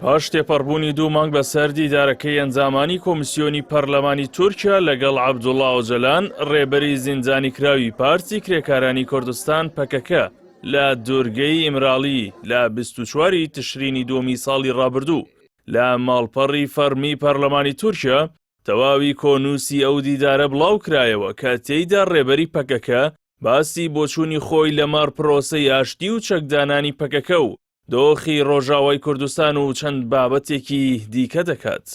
پاش تێپەڕبوونی دوو مانگ بەسەر دیدارەکەی ئەندامانی کۆمیسیۆنی پەرلەمانی تورکیا لەگەڵ عەبدوڵا ئۆجەلان ڕێبەری زیندانیکراوی پارتی کرێکارانی کوردستان پەکەکە لە دوورگەی ئیمراڵی لە 24 ی تشرینی دووەمی ساڵی ڕابردوو لە ماڵپەڕی فەڕمی پەرلەمانی تورکیا تەواوی کۆنووسی ئەو دیدارە بڵاوکرایەوە کە تێیدا ڕێبەری پەکەکە باسی بۆچوونی خۆی لەمەڕ پرۆسەی ئاشتی و چەکدانانی پەکەکە و دۆخی ڕۆژاوای کوردستان و چەند بابەتێکی دیکە دەکات.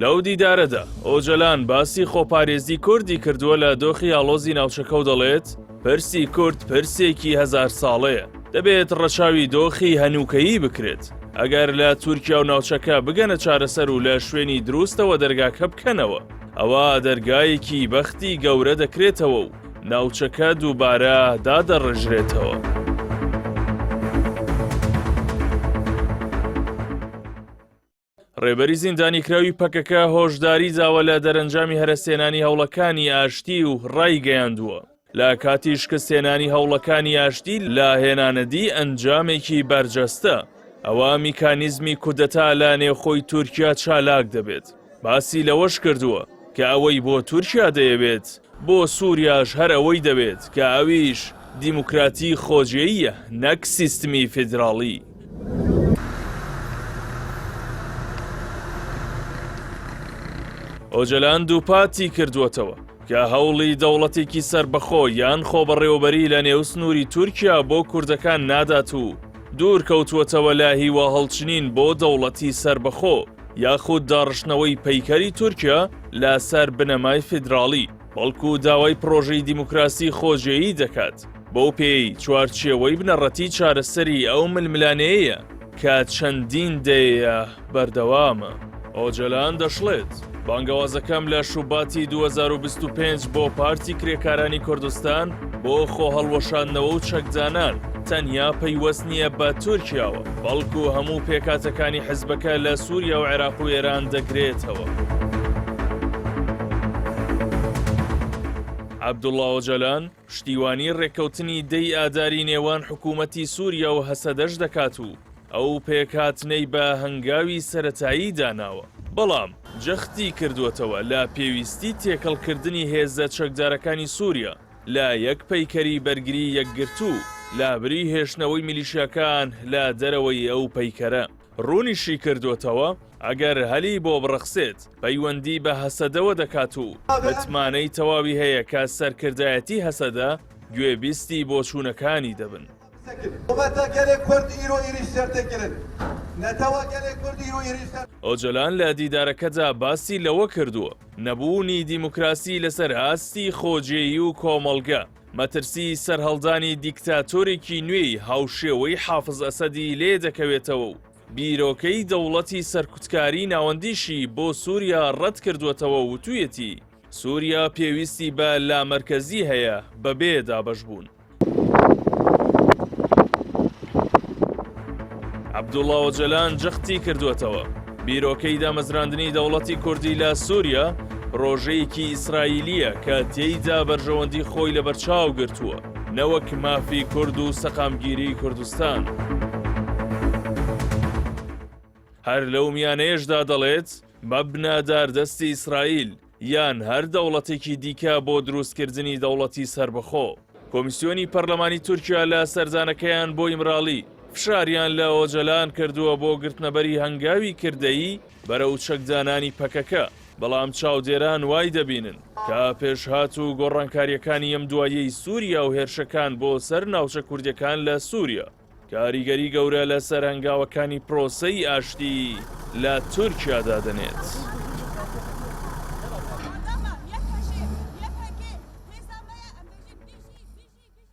لەو دیدارەدا ئۆجەلان باسی خۆپارێزی کوردی کردووە لە دۆخی ئاڵۆزی ناوچەکە و دەڵێت، پرسی کورد پرسێکی هەزار ساڵەیە، دەبێت ڕەچاوی دۆخی هەنووکەیی بکرێت، ئەگەر لە تورکیا و ناوچەکە بگەنە چارەسەر و لە شوێنی دروستەوە دەرگاکە بکەنەوە، ئەوا دەرگایەکی بەختی گەورە دەکرێتەوە و ناوچەکە دووبارە دادەڕێژرێتەوە. ڕێبەری زیندانیکراوی پەکەکە هۆشداری داوە لە دەرەنجامی هەرەسهێنانی هەوڵەکانی ئاشتی و ڕایگەیاندووە، لە کاتی شکستهێنانی هەوڵەکانی ئاشتی لە هێنانەدی ئەنجامێکی بەرجەستە، ئەوا میکانیزمی کودەتا لە نێوخۆی تورکیا چالاک دەبێت. باسی لەوەش کردووە کە ئەوەی بۆ تورکیا دەیەوێت، بۆ سووریاش هەر ئەوەی دەوێت کە ئەویش دیموکراتی خۆجێییە نەک سیستمی فیدراڵی. ئۆجەلان دووپاتی کردووەتەوە کە هەوڵی دەوڵەتێکی سەربەخۆ یان خۆبەڕێوەبەری لە نێو سنووری تورکیا بۆ کوردەکان نادات و دوور کەوتووەتەوە لە هیواهەڵچنین بۆ دەوڵەتی سەربەخۆ یاخود داڕشتنەوەی پەیکەری تورکیا لە سەر بنەمای فیدراڵی، بەڵکو داوای پڕۆژەی دیموکراسی خۆجێیی دەکات، بەو پێیەی چوارچێوەی بنەڕەتی چارەسەری ئەو ململانێیە کە چەندین دەیەیە بەردەوامە. ئۆجەلان دەشڵێت، بانگەوازەکەم لە شوباتی 2025 بۆ پارتی کرێکارانی کوردستان بۆ خۆهەڵوەشاندنەوە و چەکدانان تەنیا پەیوەست نییە بە تورکیاوە، بەڵکو هەموو پێکهاتەکانی حزبەکە لە سووریا و عێراق و ئێران دەگرێتەوە. عەبدوڵا ئۆجەلان پشتیوانی رێککەوتنی دە ی ئاداری نێوان حکوومەتی سووریا و هەسەدەش دەکات و ئەو پێکهاتنەی بە هەنگاوی سەرەتایی داناوە، بەڵام جەختی کردووەتەوە لە پێویستی تێکەڵکردنی هێزە چەکدارەکانی سووریا لە یەک پەیکەری بەرگری یەکگرتوو لابری هێشتنەوەی میلیشیاکان لە دەرەوەی ئەو پەیکەرە. ڕوونیشی کردووەتەوە، ئەگەر هەلی بۆ بڕەخسێت، پەیوەندی بە هەسەدەوە دەکات و متمانەی تەواوی هەیە کە سەرکردایەتی هەسەدە گوێبیستی بۆچوونەکانی دەبن. ئۆجەلان لە دیدارەکەدا باسی لەوە کردووە، نەبوونی دیموکراسی لەسەر ئاستی خۆجێیی و کۆمەڵگە، مەترسی سەرهەڵدانی دیکتاتۆرێکی نوێی هاوشێوەی حافز ئەسەدی لێ دەکەوێتەوە و بیرۆکەی دەوڵەتی سەرکوتکاری ناوەندیشی بۆ سووریا ڕەتکردووەتەوە و وتوویەتی، سووریا پێویستی بە لامەرکەزی هەیە بەبێ دابەشبوون. عەبدوڵا ئۆجەلان جەختی کردووەتەوە، بیرۆکەی دامەزراندنی دەوڵەتی کوردی لە سووریا پرۆژەیەکی ئیسرائیلییە کە تێیدا بەرژەوەندی خۆی لەبەرچاو گرتووە نەوەک مافی کورد و سەقامگیریی کوردستان. هەر لەو میانەیەشدا دەڵێت، مەبنە داردەستی ئیسرائیل یان هەر دەوڵەتێکی دیکە بۆ دروستکردنی دەوڵەتی سەربەخۆ. کۆمیسیۆنی پەرلەمانی تورکیا لە سەردانەکەیان بۆ ئیمراڵی، فشاریان لە ئۆجەلان کردووە بۆ گرتنەبەری هەنگاوی کردەیی بەرەو چەکدانانی پەکەکە، بەڵام چاودێران وای دەبینن کە پێشهات و گۆڕانکارییەکانی ئەم دواییەی سوریا و هێرشەکان بۆ سەر ناوچە کوردییەکان لە سوریا، کاریگەری گەورە لەسەر هەنگاوەکانی پرۆسەی ئاشتی لە تورکیا دادەنێت.